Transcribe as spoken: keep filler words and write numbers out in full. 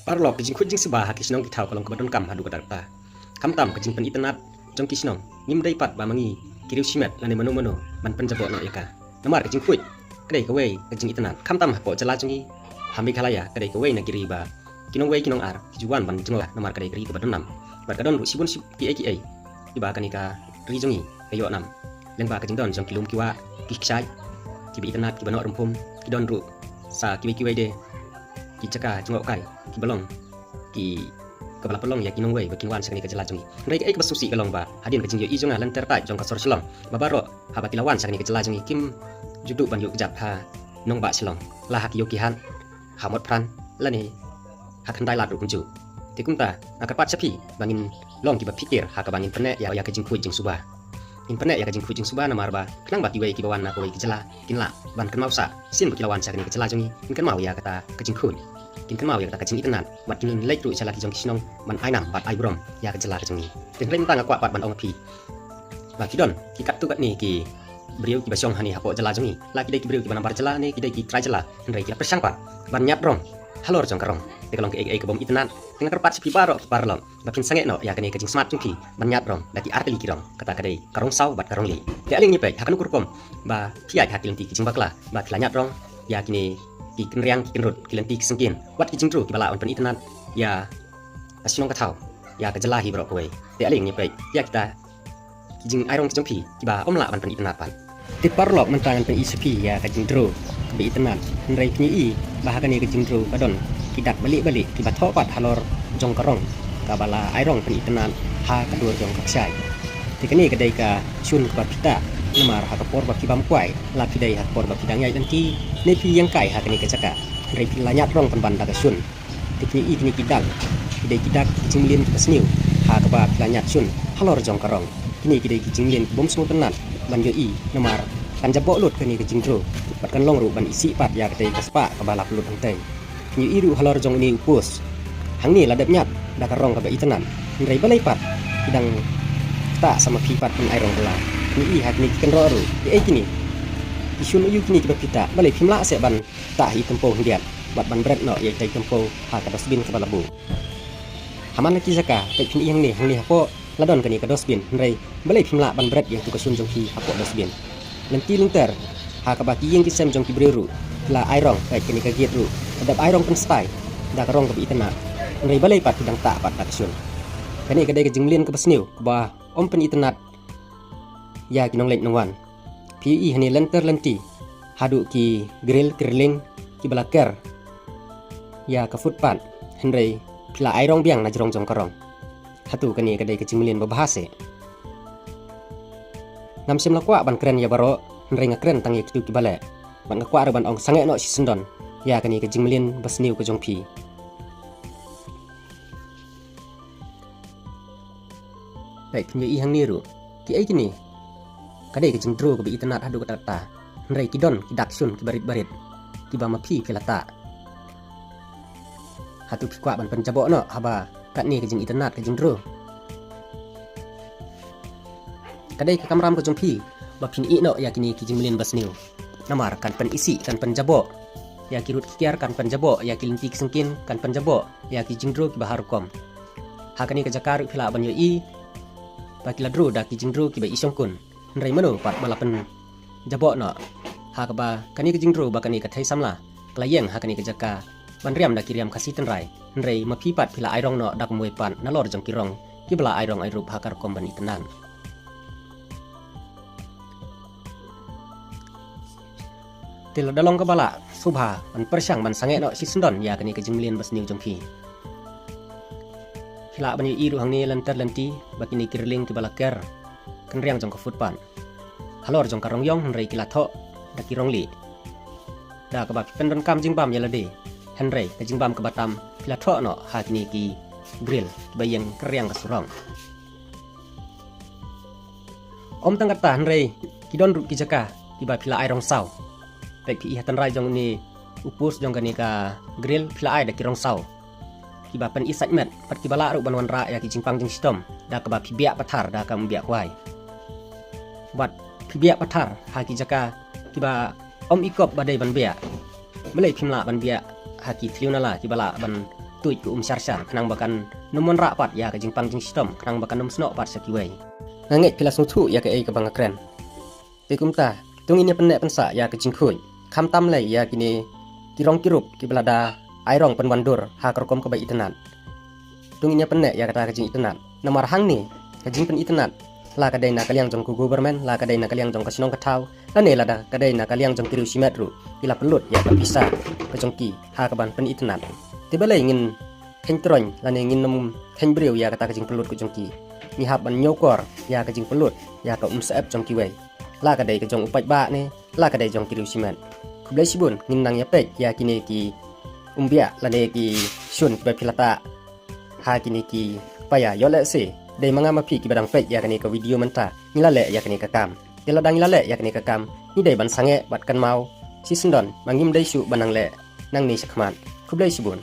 Paralok, ka jingkhuid jingsuba ha ki shnong ki thaw ka long kaba donkam haduh katta katta. Khamtam ka jingpynitynnad jong ki shnong, ngim dei pat ba ma ngi ki riew shimet lane mano mano ban pynjaboh noh ïa ka. Namar ka jingkhuid ka dei kawei ka jingitynnad. Khamtam hapoh jylla jong ngi ha Meghalaya, ka dei kawei na ki ri ba ki nongwei ki nongar ki ju wan ban jngoh, namar ka dei ka ri kaba donkam. Bad ka don ruh shibun shib- kiei kiei kiba kane ka ri jong ngi ka ïoh nam, lyngba ka jingdon jong ki lum ki wah, ki kshaid kiba itynnad, kiba noh rymphum. Ki don ruh sa kiwei kiwei de ki jaka jngohkai kiba long ki, kaba la pynlong ïa ki nongwei ba kin wan sha kane ka jylla jong ngi. Hynrei kaei kaba sngewsih ka long ba hadien ka jingïohi jong nga lynter taid jong ka sor Shillong, ba baroh haba ki la wan sha kane ka jylla jong ngi kim ju duh ban ïuh kjat ha nongbah Shillong, la ha ki ïew ki hat, ha Motphran lane ha Khyndailad ruh kumjuh. Te kumta nga kyrpad sha phi ba ngin long kiba phikir ha kaba ngin pynneh ïa, ïa ka jingkhuid jingsuba. Ngin pynneh ïa ka jingkhuid jingsuba namar ba khnang ba kiwei kiba wan na kawei ka jylla kin lah ban kynmaw sah, shisien ba ki la wan sha kane ka jylla jong ngi, kin kynmaw ïa kata ka jingkhuid, kin kynmaw ïa kata ka jingitynnad, bad kin leit ruh sha la ki jong ki shnong ban ai nam bad ai burom ïa ka jylla ka jong ngi. Te hynrei mynta nga kwah pat ban ong ïa phi ba ki don ki katto katne ki briew kiba shong hangne hapoh jylla jong ngi. La ki dei ki briew kiba nambar jylla ne ki dei ki trai jylla, hynrei ki la pyrshang pat ban ñiad rong halor jong ka rong. Te ka long kaei kaei kabym itynnad. Te nga kyrpad sha phi baroh ki paralok ba phin sangeh noh ïa kane ka jingsmat jong phi ban ñiad rong da ki artylli ki rong, kata ka dei ka rong saw bad ka rong lieh. Te ale ngin ïa peit ha kano ka rukom ba phi ïaid ha ki lynti ki jingbakla ba phi la ñiad rong ïa kine ki kynriang ki kynrut, ki lynti ki syngkien, wat ki jingdro kiba lah ban pynitynnad ïa ka shnong ka thaw, ïa ka jylla hi baroh kawei. Te ale ngin ïa peit ïa kita ki jingai rong ki jong phi kiba ym lah ban pynitynnad pat. Te paralok, mynta ngan pyni sha phi ïa ka jingdro kaba itynnad. Hynrei phin ïohi ba ha kane ka jingdro ka don ki dak balieh balieh kiba thoh pat halor jong ka rong, kaba la ai rong pynitynnad ha ka dur jong ka kshaid. Te kane ka dei ka shun kaba phi tah, namar ha ka por ba phi bam kwai, la phi dei ha ka por ba phi dang ïaid lynti ne phi ïeng kai ha kane ka jaka, hynrei phi la ñiad rong pynban da ka shun. Te phin ïohi kine ki dak ki dei ki dak ki jingmlien kiba sniew ha kaba phi la ñiad shun halor jong ka rong. Kine ki dei ki jingmlien kibym sngewtynnad ban ïohi, namar kan jaboh lut kane ka jingdro bad kan long ruh ban isih pat ïa katei ka spah kaba la pynlut hangtei. Phin ïohi ruh halor jong une u post hangne la dep ñiad da ka rong kaba itynnad, hynrei balei pat ki dang tah sa ma phi pat phin ai rong bylla. Phin ïohi ha kine ki kynroh ruh, kiei kine ki shun aiu kine kiba phi tah, balei phim lah seh ban tah ha i tympew khyndiat bad ban bret noh ïa itei i tympew ha ka dustbin kaba la buh? Ha man la ki jaka, peit phin ïohi hangne, hangne hapoh la don kane ka dustbin, hynrei balei phim lah ban bret ïa itu ka shun jong phi hapoh dustbin? Lynti lynter ha kaba ki ïing ki sem jong ki briew ruh ki la ai rong, peit kane ka gate ruh la dep ai rong pynstai da ka rong kaba itynnad, hynrei balei pat phi dang tah pat da ka shun? Kane ka dei ka jingmlien kaba sniew kaba ym pynitynnad ïa ki nongleit nongwan. Phi ïohi hangne lynter lynti haduh ki grill ki railing kiba la ker ïa ka footpath, hynrei phi la ai rong biang na jrong jong ka rong. Hato kane ka dei ka jingmlien babha seh? Ngam shym la kwah ban kren ïa baroh, hynrei nga kren tang ïa kitu kiba leh. Bad nga kwah ruh ban ong sangeh noh shisyndon ïa kane ka jingmlien ba sniew ka jong phi. Peit phin ïohi hangne ruh, kiei kine? Ka dei ka jingdro kaba itynnad haduh katta katta, hynrei ki don ki dak shun kiba rit ba rit kiba ma phi phi la tah. Hato phi kwah ban pynjaboh noh haba katne ka jingitynnad ka jingdro? Ka dei ka kamram ka jong phi ba phin ïeh noh ïa kine ki jingmlien ba sniew. Namar kan pynisih, kan pynjaboh ïa ki rud ki kiar, kan pynjaboh ïa ki lynti ki syngkien, kan pynjaboh ïa ki jingdro kiba har rukom. Ha kane ka jaka ruh phi lah ban ïohi ba ki la dro da ki jingdro kiba i shongkun, hynrei mano pat ba la pynjaboh noh? Ha kaba kane ka jingdro ba kane ka thei samla ka la ïeng ha kane ka jaka ban riam da ki riam Khasi tynrai, hynrei ma phi pat phi la ai rong noh da kumwei pat nalor jong ki rong kiba la ai rong ai rup ha ka rukom ban itynnad. Te lada long kaba lah, sngewbha ban pyrshang ban sangeh noh shisyndon ïa kane ka jingmlien ba sniew jong phi. Phi lah ban ïohi ruh hangne lynter lynti ba kine ki railing kiba la ker kynriang jong ka footpath halor jong ka rong ïong, hynrei ki la thoh da ki rong lieh. Da kaba phi pyndonkam jingbam ïa lade, hynrei ka jingbam kaba tam phi la thoh noh ha kine ki grill kiba ïeng kynriang ka surok. Ym tang katta, hynrei ki don ruh ki jaka kiba phi la ai rong saw. Peit phi ïohi ha tynrai jong une u post jong kane ka grill phi la ai da ki rong saw kiba pyni sait met bad kiba lah ruh ban wanrah ïa ki jingpang jingshitom da kaba phi biah pathar da kaba ym biah kwai. Bad phi biah pathar ha ki jaka kiba ym i kop ba dei ban biah. Balei phim lah ban biah ha ki thliew nala kiba lah ban tuid ka um shar shar khnang ba kan nym wanrah pat ïa ka jingpang jingshitom khnang ba kan nym snoh pat sha kiwei. Nga ngeit phi la sngewthuh ïa kaei kaba nga kren. Te kumta, to ngin ïa pynneh pynsah ïa ka jingkhuid. Khamtam lei ïa kine ki rong ki rup kiba la da ai rong pynwandur ha ka rukom kaba itynnad. To ngin ïa pynneh ïa kata ka jingitynnad. Namar hangne ka jingpynitynnad, la ka dei na ka liang jong ka government, la ka dei na ka liang jong ka shnong ka thaw, lane lada ka dei na ka liang jong ki riew shimet ruh, ki la pynlut ïa ka pisa ka jong ki ha kaban pynitynnad. Te balei ngin kheiñ troiñ lane ngin nym kheiñ briew ïa kata ka jingpynlut ka jong ki? Ngi hap ban ñiewkor ïa ka jingpynlut ïa ka umsyep jong kiwei, la ka dei ka jong u paidbah ne la ka dei jong ki riew shimet. Khublei shibun, ngin nang ïa peit ïa kine ki umbiah lane ki shun kiba phi la tah ha kine ki paia. Ïoh lehse dei ma nga ma phi kiba dang peit ïa kane ka video mynta ngi la leh ïa kane ka kam. Te lada ngi la leh ïa kane ka kam, ngi dei ban sangeh bad kynmaw shisyndon ba ngim dei shuh ban nang leh nangne shakhmat. Khublei shibun.